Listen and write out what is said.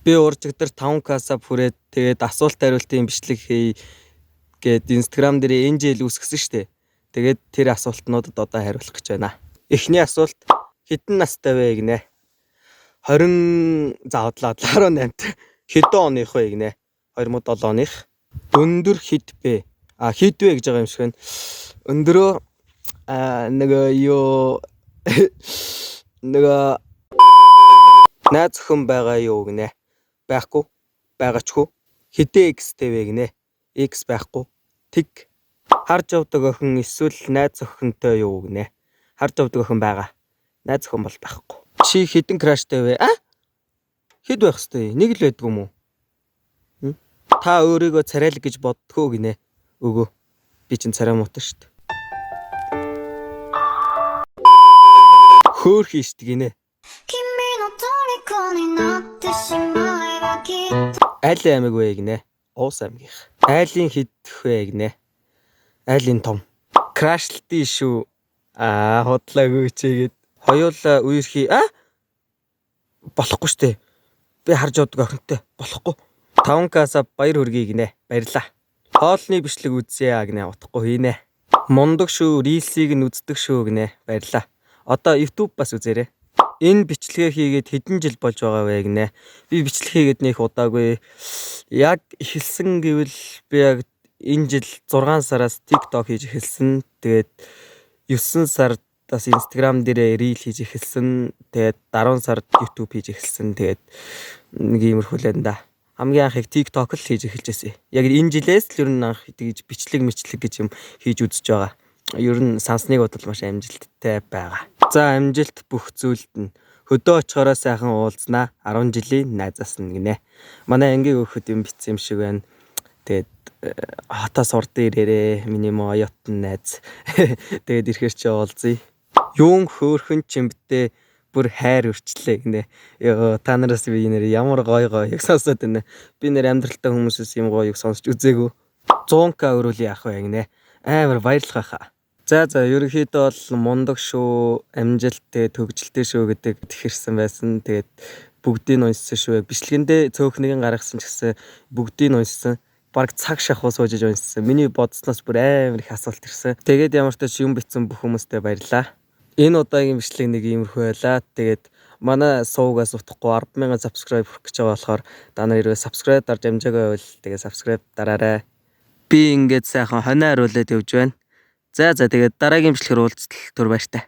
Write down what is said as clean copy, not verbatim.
Би уржигдар 5K sub хүрээд тэгээд асуулт хариултын бичлэг хий гээд Instagram дээр NGL үүсгэсэн штэ. Тэгээд тэр асуултнуудад одоо хариулах гэж байна. Эхний асуулт хэдэн настай вэ гинэ? 20 за удлаа 18-т. Хэдэн оных вэ гинэ? 2007 оных. Өндөр хэд бэ? А хэд вэ гэж байгаа юм шиг байна. Өндөрөө нөгөө юу нөгөө найз охин байгаа юу гинэ? Байхгүй. Байгачгүй. Хэдэн X-тэй вэ гинэ? X байхгүй. Тэг. Харж явдаг охин эсвэл найз охинтой юу гинэ? Харж явдаг охин байгаа. Найз охин бол байхгүй. Чи хэдэн crush тай вэ? А? Хэд байх хэвтэй? Нэг л байдгүй юм уу? Та өөрийгөө царайлаг гэж боддгоо гинэ? Үгүй. Би чинь царай муутай шүү дээ. Хөөх ийшт гинэ. 君の虜になってしまえばきっと Аль аймаг вэ гинэ? Уус аймгийнх. Айлын хэдэх вэ гинэ? Айлын том. Crush лтий шүү. Аа, худлаагүй чигээд. Хоёулаа үерхий. А? Болохгүй штэ. Би харж явдаг охинтой. Болохгүй. 5K sub баяр хүргэе гинэ. Баярлаа. Хоолны бичлэг үзье гинэ. Утгагүй хийнэ. Мундаг шүү. Reels ийг нь үздэг шүү гинэ. Баярлаа. Одоо YouTube бас үзээрэй. Энэ бичлэгээ хийгээд хэдэн жил болж байгаа вэ гинэ? Би бичлэг хийгээд нэх удаагүй. Яг эхэлсэн гэвэл би яг энэ жил 6 сараас TikTok хийж эхэлсэн. Тэгээд 9 сард бас Instagram дээрээ reel хийж эхэлсэн. Тэгээд 10 сард YouTube хийж эхэлсэн. Тэгээд нэг иймэрхүү л байна да. Хамгийн анх яг TikTok л хийж эхэлж байсан. Яг энэ жилээс л ер нь анх тэгж бичлэг мэтлэг гэж юм хийж үзэж байгаа. Ер нь сансныг бодвол маш амжилттай байгаа. За амжилт бүх зүйлд нь хөдөө очихороо сайхан уулзнаа. 10 жилийн найзаас нь гинэ. Манай ангийн өөхөд юм битсэн юм шиг байна. Тэгээд хотоос урд ирээрээ. Миний муу оюутан найз. Тэгээд ирэхэр чи уулзъя. Юун хөөхөн чимбтэй бүр хайр өрчлээ гинэ. Йоо та нараас би нэр ямар гоё гоё яг сонсоод байна. Би нэр амьдралтай хүмүүсээс юм гоё яг сонсч үзээгүй. 100K өрөөл яах вэ гинэ. Амар баярлах байхаа. За за ерөнхийдөө бол мундаг шүү, амжилттай, төгжилтэй шүү гэдэг тэгэрсэн байсан. Тэгээд бүгдийг нь уншсан шүү. Бичлэгэндээ цөөхнийг нь гаргасан ч гэсэн бүгдийг нь уншсан. Бараг цаг шахуу сууж иж уншсан. Миний бодсноос бүр амар их асуулт ирсэн. Тэгээд ямар ч тач юм битсэн бүх хүмүүстээ баярлаа. Энэ удаагийн бичлэг нэг иймэрхүү байлаа. Тэгээд манай суугаас утгагүй 10,000 subscribe хүрэх гэж байгаа болохоор та нар хэрвээ subscribe дарж амжаагүй байвал тэгээд subscribe дараарай. Би ингээд сайхан хонио хариулаад явж байна. За за тэгээд дараагийн бичлэгээр уулзтал түр баяртай.